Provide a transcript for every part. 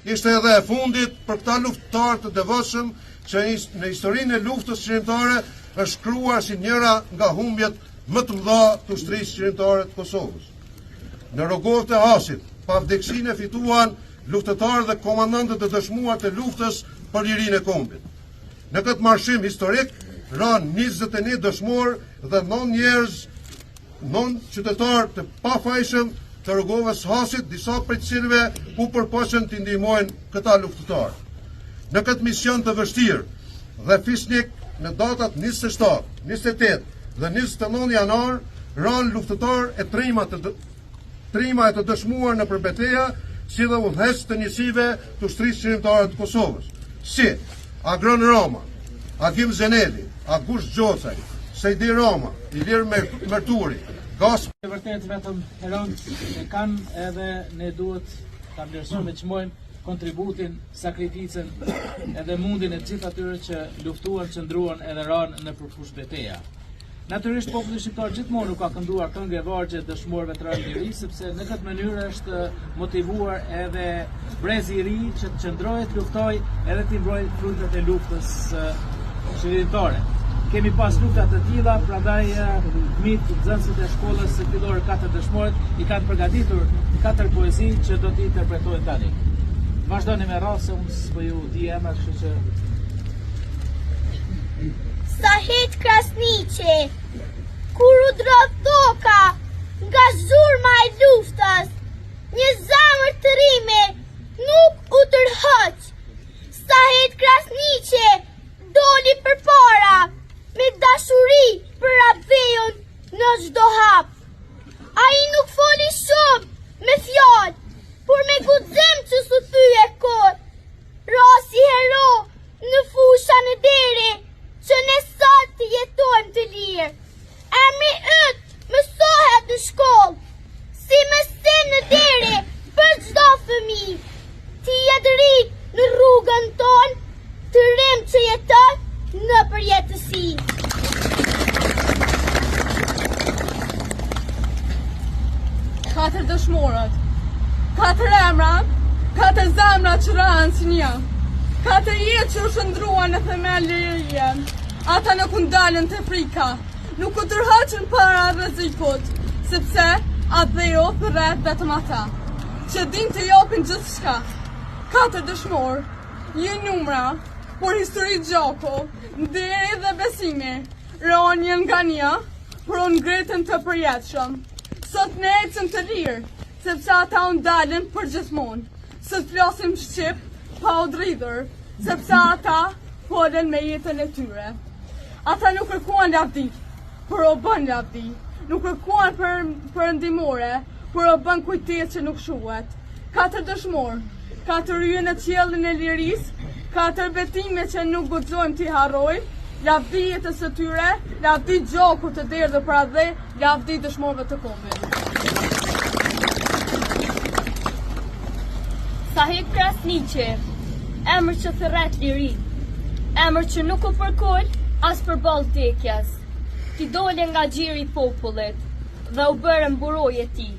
Ishte edhe e fundit për këta luftëtarë të devotshëm që në historinë e luftës çlirimtare është shkruar si njëra nga humbjet më të mëdha të ushtrisë çlirimtare të Kosovës. Në Rugovë të Hasit, pavdekësinë e fituan luftëtarë dhe komandantët e dëshmuar të luftës për lirinë e kombit. Në këtë marshim historik ranë 21 dëshmorë dhe 9 njerëz 9 qytetarë të pafajshëm të Rugovës Hasit, disa prej të cilëve u përpoqën t'i ndihmojnë këta luftëtarë. Në këtë mision të vështirë dhe fisnik në datat 27, 28 dhe 29 janar ranë luftëtarë e trima të trima e të dëshmuar nëpër beteja, si dhe udhëheqës të njësive të Ushtrisë Çlirimtare të Kosovës, si Agron Rama, Agim Zeneli, Agush Gjocaj, Sejdi Rama, Ilir Mërturi, Gas... E vërtet vetëm heronjtë e kanë edhe ne duhet ta vlerësojmë e çmojmë kontributin, sakrificën edhe mundin e të gjithë atyre që luftuan, qëndruan edhe ranë nëpër fushëbeteja. Natyrisht populli shqiptar gjithmonë u ka kënduar këngë e vargje dëshmorëve të rënë në liri, sepse në këtë mënyrë është motivuar edhe brezi i ri që të qëndrojë, të luftojë edhe të mbrojë frytet e luftës çlirimtare. Kemi pas lufta të tilla, prandaj fëmijët, nxënësit e shkollës fillore katër dëshmorët i kanë përgatitur katër poezi që do t'i interpretojnë tani. Vazhdoni me radhë se unë s'po ju di emrat, kështu që Sahit Krasniqi, kur u drodh toka nga zhurma e luftës, një zemër trimi nuk u tërhoq. Sahit Krasniqi doli përpara me dashuri për atdheun në çdo hap. Ai nuk foli shumë me fjalë, por me guxim që s'u thye kurrë. Ra si hero në fusha nderi, që ne sot të jetojmë të lirë. Emri yt mësohet në shkollë, si mësim nderi për çdo fëmijë. Ti je dritë në rrugën tonë, trim që jeton në përjetësi. Katër dëshmorët, katër emra, katër zemra që rrahën si një, katër jetë që u shndërruan në themel lirie, ata nuk u ndalën te frika, nuk u tërhoqën para rrezikut, sepse atdheu thërret vetëm ata, që dinë të japin gjithçka. Katër dëshmorë, jo numra, por histori gjaku, nderi dhe besimi, ranë një nga një, por u ngritën të përjetshëm. Sot ne ecim të lirë, sepse ata u ndalën përgjithmonë. Sot flasim shqip pa u dridhur, sepse ata folën me jetën e tyre. Ata nuk kërkuan lavdi, por u bënë lavdi. Nuk kërkuan për perëndimore, por u bënë kujtesë që nuk shuhet. Katër dëshmorë, katër yje në qiellin e lirisë, katër betime që nuk guxojmë t'i harrojmë, lavdi jetës së tyre, lavdi gjakut të derdhur për atdhe, lavdi dëshmorëve të kombit. Sahit Krasniqi, emër që thërret liri, emër që nuk u përkul as përballë vdekjes. Ti dole nga gjiri i popullit dhe u bëre mburojë e tij.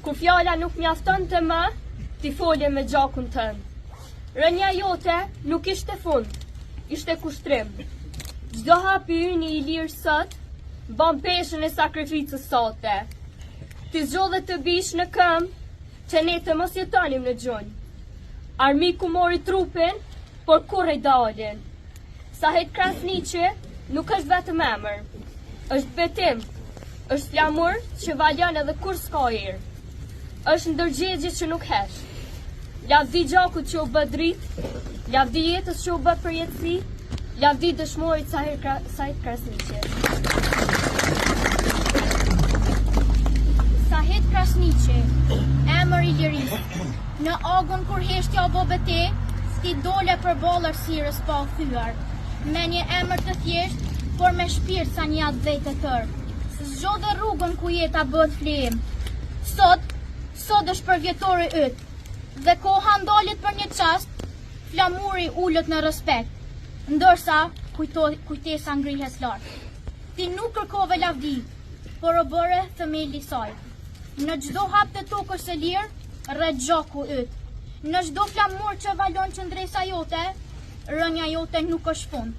Kur fjala nuk mjaftonte më, ti fole me gjakun tënd. Rënia jote nuk ishte fund, ishte kushtrim. Çdo hap i yni i lirë sot, mban peshën e sakrificës sate. Ti zgjodhe të bish në këmbë, që ne të mos jetonim në gjunjë. Armiku mori trupin, por kurrë idealin. Sahit Krasniqi nuk është vetëm emër, është betim, është flamur që valon edhe kur s'ka erë. Është ndërgjegje që nuk hesht. Lavdi gjakut që u bë dritë, lavdi jetës që u bë përjetësi, lavdi dëshmorit Sahit Krasniqi. Sahit Krasniqi, emër i lirisë. Në agun kur heshtja u bë betejë, ti dole përballë errësirës pa u thyer. Me një emër të thjeshtë, por me shpirt sa një atdhe të tërë. Zgjodhe rrugën ku jeta bëhet flijim. Sot, sot është përvjetori yt. Dhe koha ndalet për një çast, flamuri ulet në respekt. Ndërsa, kujto, kujtesa ngrihet lart. Ti nuk kërkove lavdi, por u bëre themeli i saj. Në çdo hap të tokës së lirë, rreh gjaku yt. Në çdo flamur që valon qëndresa jote, rënia jote nuk është fund.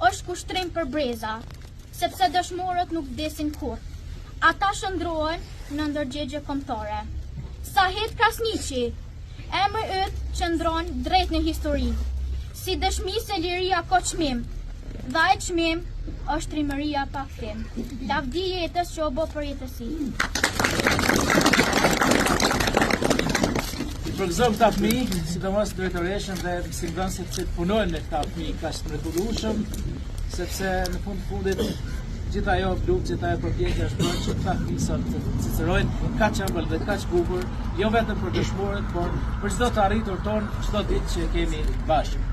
Është kushtrim për breza, sepse dëshmorët nuk vdesin kurrë. Ata shndërrohen në ndërgjegje kombëtare. Sahit Krasniqi, emri yt qëndron drejt në histori, si dëshmi se liria ka çmim, dhe ai çmim është trimëria pa kthim. Lavdi jetës që u bë përjetësi. I përgëzojmë këta fëmijë, sidomos drejtoreshën dhe mësimdhënësit që punojnë me këta fëmijë kaq të mrekullueshëm, sepse në fund të fundit gjithë ajo luftë, gjithë ajo përpjekje është bërë që këta fëmijë sot të cicërojnë kaq ëmbël dhe kaq bukur, jo vetëm për dëshmorët, por për çdo të arritur tonë, çdo ditë që kemi bashkë.